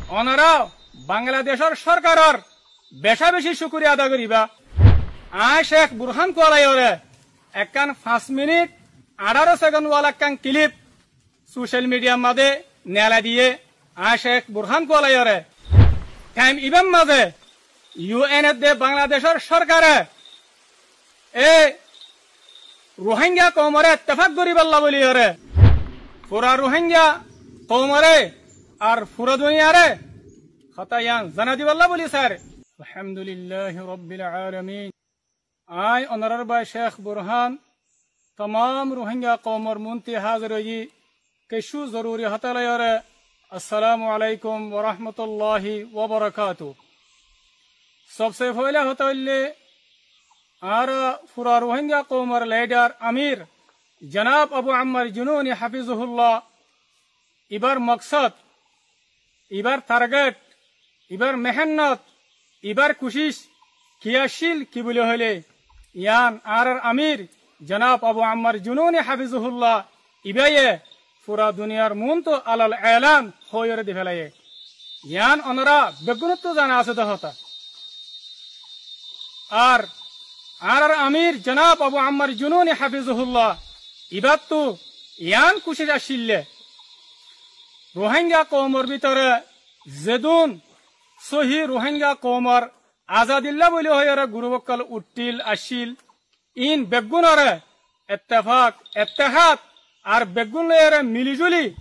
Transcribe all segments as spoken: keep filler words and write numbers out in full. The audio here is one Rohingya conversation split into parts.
Onorá Bangladecór sórkaror becá-becí cúkuriya ada goríba. Aññí Cék Burhán Kuwalaiyóre ekkán fañs minit añçáro sekend wala ekkán kilip socel midhiyar mazé neelai diyé. Aññí Cék Burhán Kuwalaiyóre thaim ibár mazé yu en edde Bangladecór sórkare e Ruháingga koumoré ettefák goríbolla bóliyoré, fura Ruháingga koumoré ar fura duniyaré hotá yián zanai dibolla bóli sair. Alhamdulilláhi Robbil Alamín. Aññí onorár bái Cék Burhán tamám Ruháingga koumor muúntu házir óiyi, kessú zoruri hotá loiyóre. Assalámu aláikum warahmatulláhi wabarakátuhu. Sobse foóila hotá óilde, añára fura Ruháingga koumor leidhar amir janáb Abu Ammar Junúni háfizuhullá, ibár moksód, ibár target, ibár mehénnot, ibár kucíc ki accíl ki bóli hoilé, yián añárár amir janáb Abu Ammar Junúni háfizuhullá ibáye fura duniyar muúntu alal elan hoóiyoré difélaiyé. Yián onorá beggúnottú zana asé dé hotá. Ar añárár amir janáb Abu Ammar Junúni háfizuhullá ibáttu yián kucíc accíl dé, Ruháingga koumor bútore zedún sóhi Ruháingga koumor azadilla bóli hoiyóre gurúf ókkol uththíl accíl, iín beggúnoré ettefák, ettehád ar beggún loiyóre mili-zuli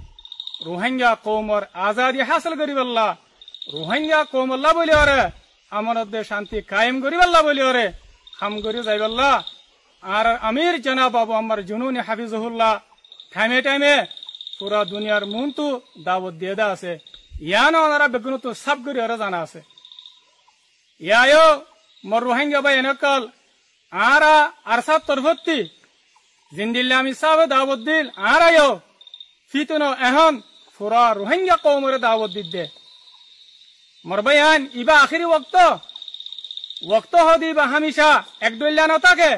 Ruháingga koumor azadi hásil goríbolla, Ruháingga koumolla bóliyoré, amonodde cánti kaiyem goríbolla bóliyoré ham gorí zaibolla añárár amir janáb Abu Ammar Junúni háfizuhullá thaime-thaime fura duniyar muúntu dawot diyé dé asé. Yián onorá beggúnottú sáf goríyoré zana asé. Yá yó, mor Ruháingga báiyain ókkol, añára ARSAr torfóttu zendilla amir sáfe dawot diíl, añára yó fítono ehón fura Ruháingga koumoré dawot diídde. Mor báiyain, ibá akéri woktó, woktó hoóde ibá hámicá ek dhoilla notáke.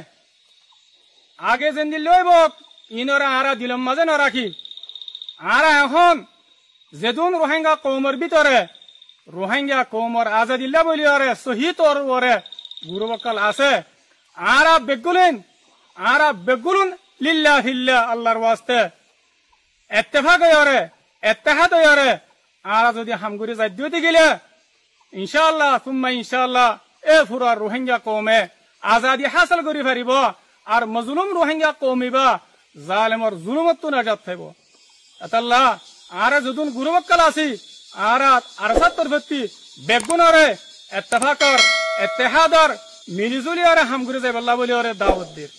Age zendilla óibou, iínoré añára dilor mazé norakí. Añára ehón zedún Ruháingga koumor bútore Ruháingga koumor azadilla bóliyoré sóhi tor uore gurúf ókkol asé, añára beggúlun, añára beggúlun lilla filla Allar waste ettefák óiyoré, ettehád óiyoré añára zodi ham gorí zaidde óite gile, incáalla, summa incáalla, e fura Ruháingga koume azadi hásil gorí faribóu, ar mozulúm Ruháingga koum ibá zalemor zulúmottú nazat faibóu. Etálla añára zedún gurúf ókkol así, añára ARSAr torfóttu beggúnoré ettefákor, ettehádor, mili-zuliyoré ham gorí zaibolla bóliyoré dawot dir.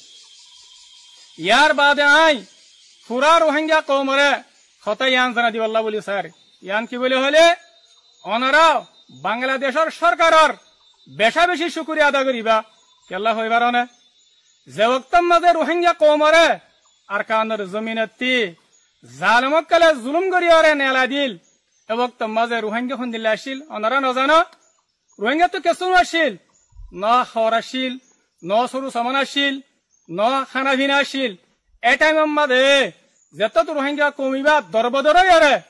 Yárbaade aññí fura Ruháingga koumoré hotá yián zanai dibolla bóli sair. Yián ki bóli hoilé, onorá Bangladecór sórkaror becá-becí cúkuriya ada goríba. Kiyólla hoói faroné? Ze woktór mazé Ruháingga koumoré Arkanor zominottú zalem ókkole zulúm goríyoré neelai diíl, e woktór mazé Ruháingga hondilla accíl, onorá nozano? Ruháinggattu kessú no accíl, no hoor accíl, no sóru saman accíl, no hána-fina accíl. E thaimor mazé zettót Ruháingga koum ibá dorbodor óiyoré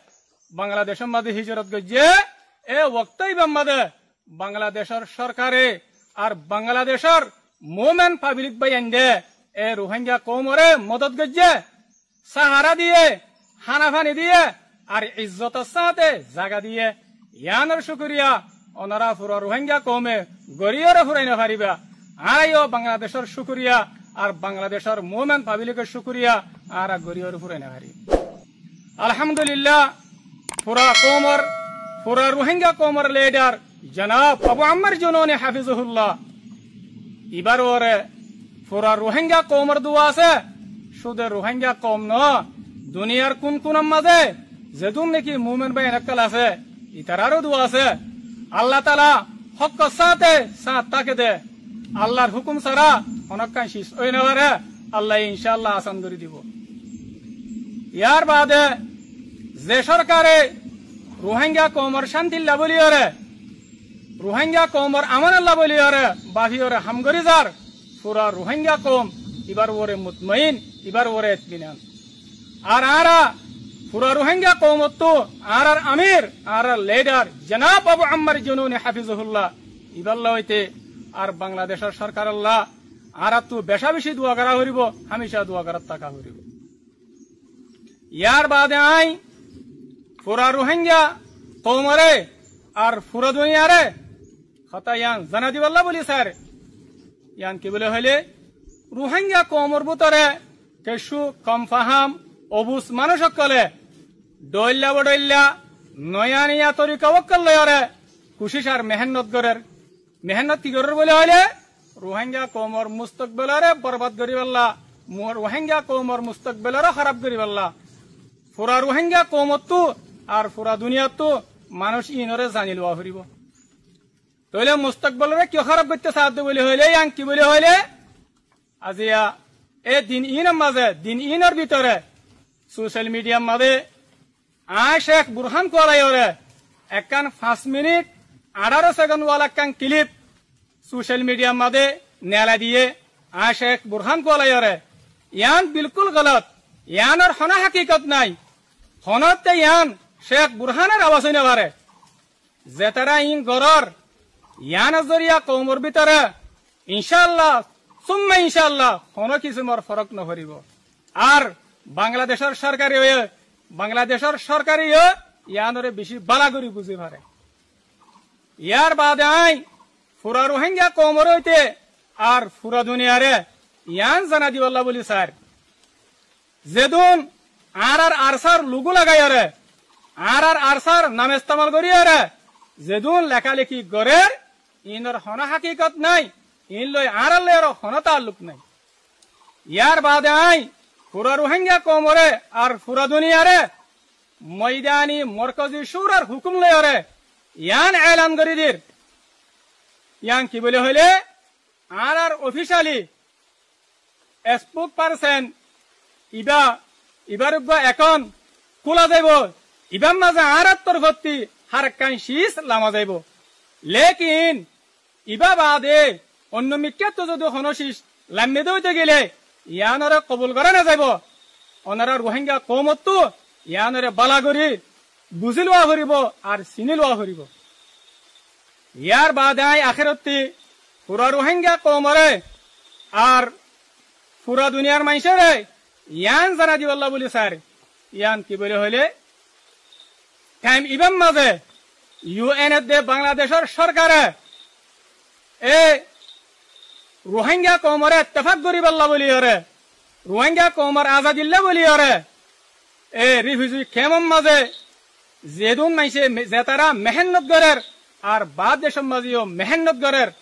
Bangladecór mazé híjorot goijjé, e woktó ibár mazé Bangladecór sórkare ar Bangladecór muúmen fablik báiyainde e Ruháingga koumoré modot goijjé. Sahára diyé, hána-fani diyé, ar izzotor sáñte zaga diyé. Yiánor cúkuriya onorá fura Ruháingga koume goríyoré furai nofaribá. Añára yó Bangladecór cúkuriya ar Bangladecór muúmen fablikor cúkuriya añára goríyoré furai nofarí. Alhamdulillah, fura koumor, fura Ruháingga koumor leidhar janab Abu Ammar Junúni háfizuhullá, ibár uore fura Ruháingga koumor dua asé. Cúde Ruháingga koum noó, duniyar kun-kunor mazé zedún niki muúmen báiyain ókkol asé, itaráro dua asé. Allataala hókkor sáñte sáñt táke dé. Allar húkum sára honókkan cis ói nofaré. Allaye incáalla asan gorí dibou. Yárbaade ze sórkare Ruháingga koumor cántilla bóliyoré, Ruháingga koumor amanolla bóliyoré báfiyoré ham gorí zar, fura Ruháingga koum ibár uore mutmain, ibár uore etminan. Ar añára Fura Ruháingga koumottú añárar amir, añárar lidar, janab Abu Ammar Jununi hafizahullah, ibálla óite ar Bangladecór sórkarolla añáráttu becá-becí dua gorá foribóu, hámica dua gorát táka foribóu. Yárbaade aññí fura Ruháingga koumoré ar fura duniyaré hotá yián zanai dibálla buli sair. Yián ki buli hoilé, Ruháingga koumor bútore kessú komfahám, obuz manúic ókkolé dhoilla-bodhoilla, noya-noya torika ókkol loiyóre kucíc ar mehénnot gorér. Mehénnot ki gorér buli hoilé, Ruháingga koumor mustokbeloré borbad goríballa, mu-, Ruháingga koumor mustokbeloré hóraf goríballa. Fura Ruháingga koumottú ar fura duniyattú manúic iínoré zani luwa foribóu. Tóile mustokbeloré kiyó hóraf goittó saádde buli hoilé, yián ki buli hoilé, aziya e din iínor mazé, din iínor bútore socel midiyar mazé aññí Cék Burhán kuwalaiyóre ekkán fañs minit añçáro sekend wala ekkán kilip socel midiyar mazé neelai diyé. Aññí Cék Burhán kuwalaiyóre, yián bilkúl golot, yiánor honó hákikot nái. Honótte yián Cék Burhánor abas ói nofaré. Zetará iín gorér, yiánor zoriya koumor bútore incáalla, súmma incáalla, honó kisímor forók noforibóu. Ar Bangladecór sórkari óiye, Bangladecór sórkari óiye yiánoré bicí bála gorí buzí faré. Yárbaade aññí fura Ruháingga koumoré óite ar fura duniyaré yián zanai dibálla buli sair. Zedún añárar ARSAr lugu lagaiyóre, añárar ARSAr nam estemal goríyore zedún lekáleki gorér, iínor honó hákikot nái, iín loi añárar loi aró honó taalluk nái. Yárbaade aññí fura Ruháingga koumoré ar fura duniyaré moidani morkozi cúrar húkum loiyóre yián elan gorí dir. Yián ki buli hoilé, añárar ofícali spokesperson ibá, ibár uggúa ekaunt kúla zaibou, ibár mazé añárar torfótti hár ekkán cíz lama zaibou. Lékin ibá baade oinno mikkáttú zodi honó cíz lammé dé óite gelé, yiánoré kobul gorá nozaibóu. Onorá Ruháingga koumottú yiánoré bála gorí buzí luwa foribóu ar siní luwa foribóu. Yárbaade aññí akérottí fura Ruháingga koumoré ar fura duniyar maincóre yián zanai dibálla buli sair. Yián ki buli hoilé, thaim ibár mazé UN edde Bangladecór sórkare e Ruháingga koumoré ettefak goríballa buliyóre, Ruháingga koumor azadilla buliyóre, e rifuzi kemor mazé zedún maincé me-, zetará mehénnot gorér, ar baár decór mazé yó mehénnot gorér,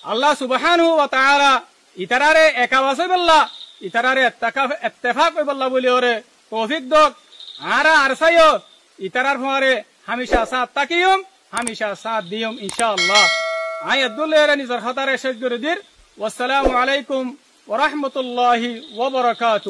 Allah subhánahu wa taala itaráre ek abas óibolla, itaráre etteka-, ettefak óibolla buliyóre toufík douk. Añára ARSA yó itarár fuáñre hámica sáñt tákiyum, hámica sáñt diyum, incáalla. Aññí eddúr loiyóre nizor hotáre céc gorí dir. Wassalámu aláikum wa rahmatulláhi wa barakátuhu.